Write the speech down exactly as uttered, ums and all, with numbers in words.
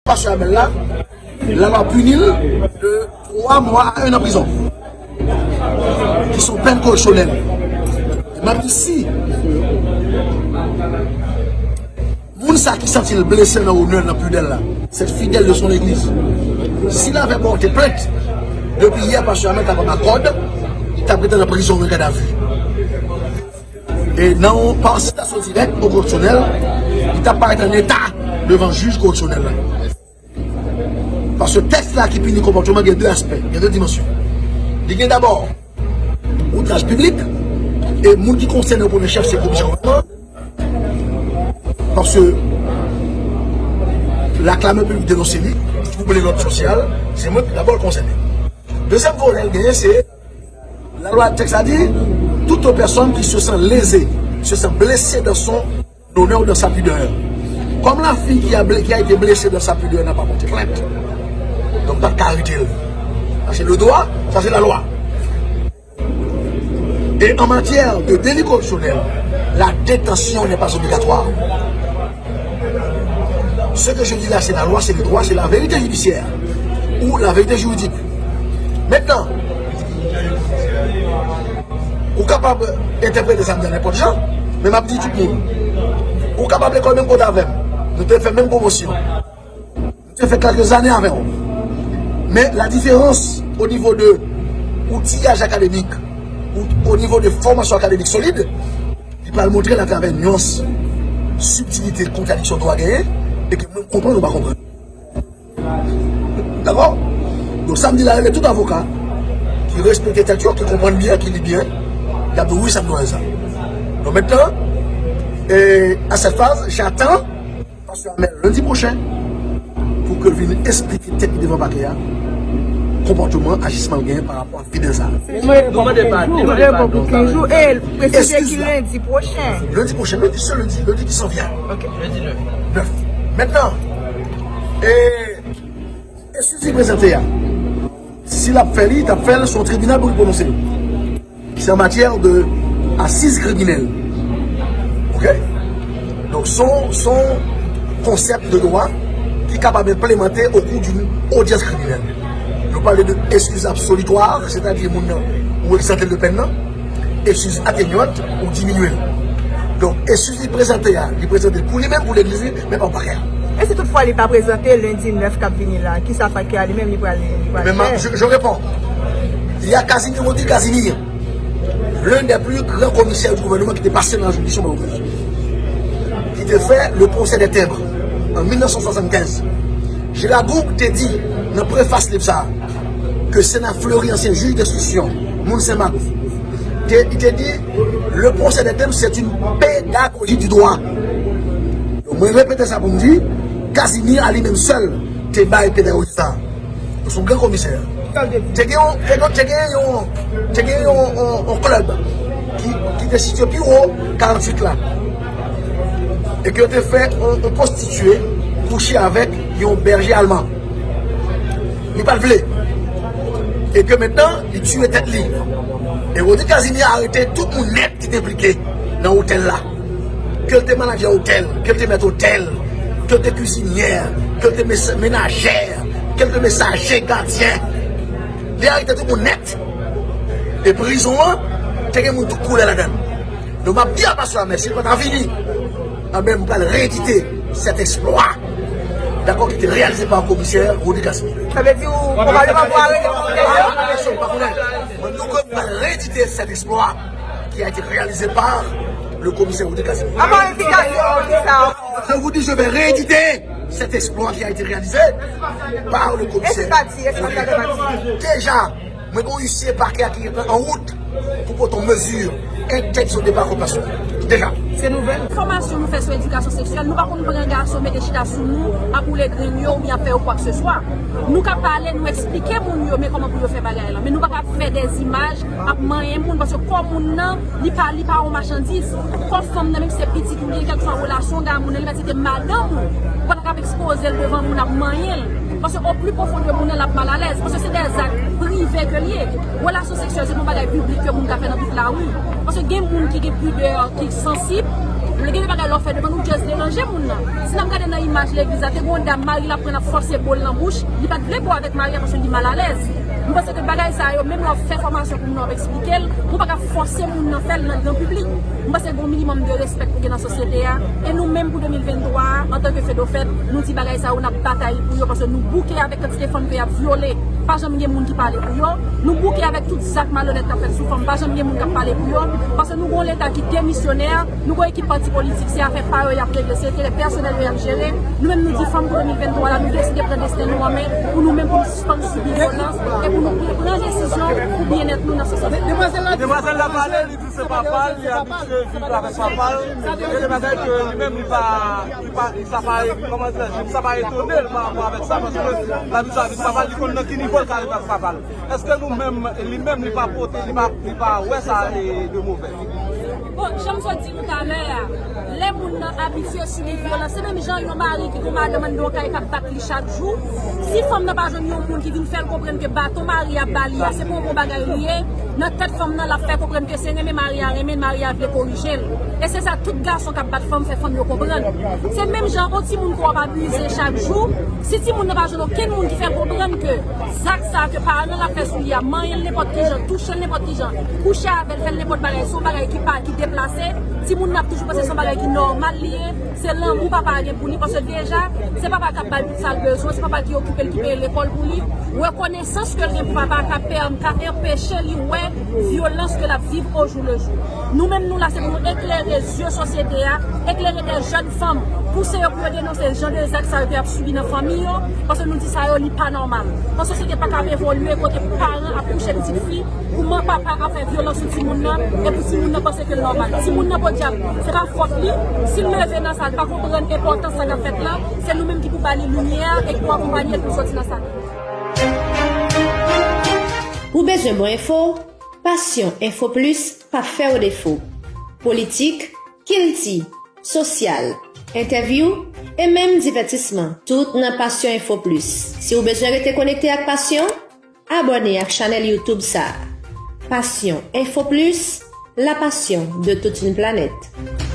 Pastè Amèl la, lalwa pini l de twa mwa a en an prizon, ki se yon pèn koreksyonèl. E m ap di, si moun sa ki santi l blese nan onè l, nan pidè l la, se fidèl de son legliz, si l avè pòte plent, depi yè pastè Amèl t ap anba kòd, li t ap rete nan prizon an gadavi. E nan yon, pa yon sitasyon dirèk o koreksyonèl, li t ap parèt an eta devan jij koreksyonèl la. Paske tèks la ki pini konpòtman gen de aspè, gen de dimansyon. Li gen dabò outraj piblik, e moun ki konsène o premye chèf se komisè gouvènman. Paske la klamè piblik denonse li, twouble lòd sosyal, se mwen ki dabò l konsène. Dezyèm volè l genyen se, la loi, texte a dit, toute personne qui se sent lésée, se sent blessée dans son honneur ou dans sa pudeur. Comme la fille qui a, ble- qui a été blessée dans sa pudeur n'a pas porté plainte, donk pa t ka arete l. Sa se le droit, sa se la lwa. Et en matière de délit correctionnel, la détention n'est pas obligatoire. Ce que je dis là, c'est la loi, c'est le droit, c'est la vérité judiciaire ou la vérité juridique. Maintenant, ou kapab entèprete sa m di a nenpòt jan, men m ap di tout moun. Ou kapab lekòl menm kote avè m. Nou te fè menm pwomosyon. Nou te fè kèlke zane avè w. Men la diferans o nivo de outiyaj akademik, ou o nivo de fòmasyon akademik solid, li pral montre l atravè nyans, sibtilite, kontradiksyon dwa genyen, e ke mwen m konprann ou pa konprann. Dakò? Donk, sa m di la, rele tout avoka ki respekte tèt yo, ki konprann byen, ki li byen, y ap di, wi, sa m dwe sa. Donk, mentnan, e, à cette phase, j'attends pastè Amèl lendi pwochen pou ke l vin esplike tèt li devan pakè a, konpòtman, ajisman l genyen pa rapò a fidèl sa. Nou mande padon, nou mande padon. Kèk jou, e, presize ki lendi pwochen. Lendi pwochen, lendi, se lendi, lendi ki sot vyen. Ok. Lendi nèf. Nèf. Mentnan, e, eskiz li prezante a, si l ap fè li, t ap fè l sou tribinal pou li pwononse l. Se an matyè de asiz kriminèl. Ok? Donk, se yon, se yon konsèp de dwa ki kapab enplimante au cours d'une audience criminelle. Nou pale de eskiz absolitwa, sètadi moun nan ou egzante l de pèn nan, eskiz atenyant ou diminye l. Donk, eskiz li prezante a, li prezante pou li menm, pou legliz li, men pa pou pakè a. E si toutfwa li pa prezante lendi nèf k ap vini la, kisa pakè a li menm li pral, li pral fè? Men je, je réponds. Il y a Casimir Rodrigue Casimir, l'un des plus grands commissaires du gouvernement ki te pase nan juridiction Baton Rouge, ki te fè le procès des timbres en mil nèf san swasann kenz. Gérard Gourgue te di nan prefas liv sa a ke Sena Fleury, ansyen jij denstriksyon, moun Senmak, te, li te di, le procès des timbres, c'est une pédagogie du droit. Donk, mwen repete sa pou m di, Casimir a li menm sèl te bay pedagoji sa a. Se yon gran komisè. Te gen yon, te gen, te gen yon, te gen yon, yon, yon klèb ki, ki te sitiye pi wo karanntuit la. E ke yo te fè yon, yon pwostitye kouche avèk yon bèje alman. Li pa t vle. E ke mentnan, li tiye tèt li. E Rodrigue Casimir arete tout moun nèt ki te enplike nan otèl la. Ke l te manadjè otèl, ke l te mèt otèl, ke l te kwizinyè, ke l te mes- menajè, ke l te mesaje, gadyen. Li arete tout moun nèt. E prizon an, te gen moun tout koulè ladan l. Donk, m ap di a pastè a, men si l pa ta vini, anben, m pral reedite cet exploit, dakò, ki te reyalize pa komisè Rodrigue Casimir. Sa vle di ou pwobableman pral rele pou kesyon? Kesyon, pa konnen. Mwen, nou, m pral reedite cet exploit qui a été réalisé par le commissaire Rodrigue Casimir. Apa envitasyon, kisa? Je vous dis, je vais rééditer cet exploit qui a été réalisé par le commissaire. E si pati, e si pati, e si pati. Déjà, mwen gen yon isye pakè a ki gentan an wout pou pote yon mezi entèdiksyon de pakè pastè. Deja. Se nouvèl. Fòmasyon nou fè sou edikasyon seksyèl, nou pa konn pran gason mete chita sou nou, ap woule grenn yo oubyen ap fè yo kwakseswa. Nou ka pale, nou eksplike moun yo men kòman pou yo fè bagay la. Men nou pa ka ap fè dèzimaj, ap manyen moun, paske kò moun nan, li pa, li pa yon machandiz. Kò fanm nan, menm si se pitit ou li ye, kèlkeswa relasyon w gen a moun nan, li mèt se te madanm ou, ou pa ta ka ap ekspoze l devan moun ap manyen l. Paske o pli pwofon de moun nan, l ap malalèz. Paske se dè zak prive ke l ye. Relasyon seksyèl, se pa yon bagay piblik ke moun ka fè nan tout lari. Paske gen moun ki gen pidè, ki sansib, Gen de bagay lè w fè devan nou just deranje moun nan. Si n ap gade nan imaj legliz la, te gen yon dam, mari l ap pran, l ap fòse bo l nan bouch, li pa t vle bo avèk mari a paske li malalèz. M panse ke bagay sa yo, menm lè w ap fè fòmasyon pou moun nan, w ap eksplike l, ou pa ka fòse moun nan fè l nan gran piblik. M panse gen yon minimòm de respè pou gen nan sosyete a. E nou menm pou de mil venntwa a, antanke Fedofèt, nou di bagay sa yo, n ap batay pou yo, paske nou bouke avèk kantite fanm ke y ap vyole. Pa janm gen moun ki pale pou yo. Nou bouke avèk tout zak malonèt k ap fèt sou fanm. Pa janm gen moun k ap pale pou yo. Paske nou gen yon Leta ki demisyonè, nou gen yon ekip pati politik, se afè pa yo y ap regle, se enterè pèsonèl yo y ap jere. Nou menm nou di fanm pou de mil venntwa la, nou deside pran desten nou an men pou nou menm, pou nou sispann sibi vyolans e pou nou pran desizyon pou byennèt nou nan sosyete. Demwazèl la pale, li di se papa l, li abitye viv avèk papa l. Gen de bagay ke li menm li pa, li pa, sa pa, kòman dirè, sa pa etone l pa rapò avèk sa, paske l abitye avèk papa l, li konn nan ki nivo l ka rive ak papa l. Èske nou menm, li menm, li pa pote, li pa, li pa wè sa e de movè? Bon, jan m sot di nou talè a, lè moun nan abitye sibi vyolans, se menm jan yon mari ki gen yon madanm anndan yon kay k ap bat li chak jou. Si fanm nan pa jwenn yon moun ki vin fè l konprann ke baton mari a ba li a, se pa yon bon bagay li ye, nan tèt fanm nan, l ap fè konprann ke se renmen mari a renmen l, mari a vle korije l. E se sa tout gason k ap bat fanm fè fanm yo konprann. Se menm jan yon timoun ke w ap abize chak jou, si timoun nan pa jwenn okenn moun ki fè l konprann ke zak sa ke paran l ap fè sou li a, manyen l nenpòt ki jan, touche l nenpòt ki jan, kouche avè l, fè l nenpòt bagay, se yon bagay ki pa, ki deplase, timoun nan ap toujou panse se yon bagay ki nòmal li ye, se lanmou papa a gen pou li, paske deja, se papa k ap ba l tout sa l bezwen, se papa ki okipe l, ki peye lekòl pou li. Rekonesans ke l gen pou papa a ka pèm-, ka anpeche li wè vyolans ke l ap viv o jou le jou. Nou menm, nou la, se pou nou eklere zye sosyete a, eklere de jèn fanm, pouse yo pou yo denonse jan de zak sa yo ke y ap sibi nan fanmi yo, paske nou di sa yo, li pa nòmal. Yon sosyete pa ka evolye kote paran ap kouche pitit fi, kouman papa ap fè vyolans sou timoun nan, e pou timoun nan panse ke l nòmal. Timoun nan, podyab, se pa fòt li. Si l leve nan sa, l pa konprann enpòtans sa k ap fèt la, se nou menm ki pou ba li limyè e ki pou akonpanye l pou l soti nan sa. Ou bezwen bon enfo? Passion Info Plus p ap fè w defo. Politik, kilti, sosyal, entèvyou e menm divètisman, tout nan Passion Info Plus. Si w bezwen rete konekte ak Passion, abòne ak chanèl YouTube sa a. Passion Info Plus, la passion de toute une planète.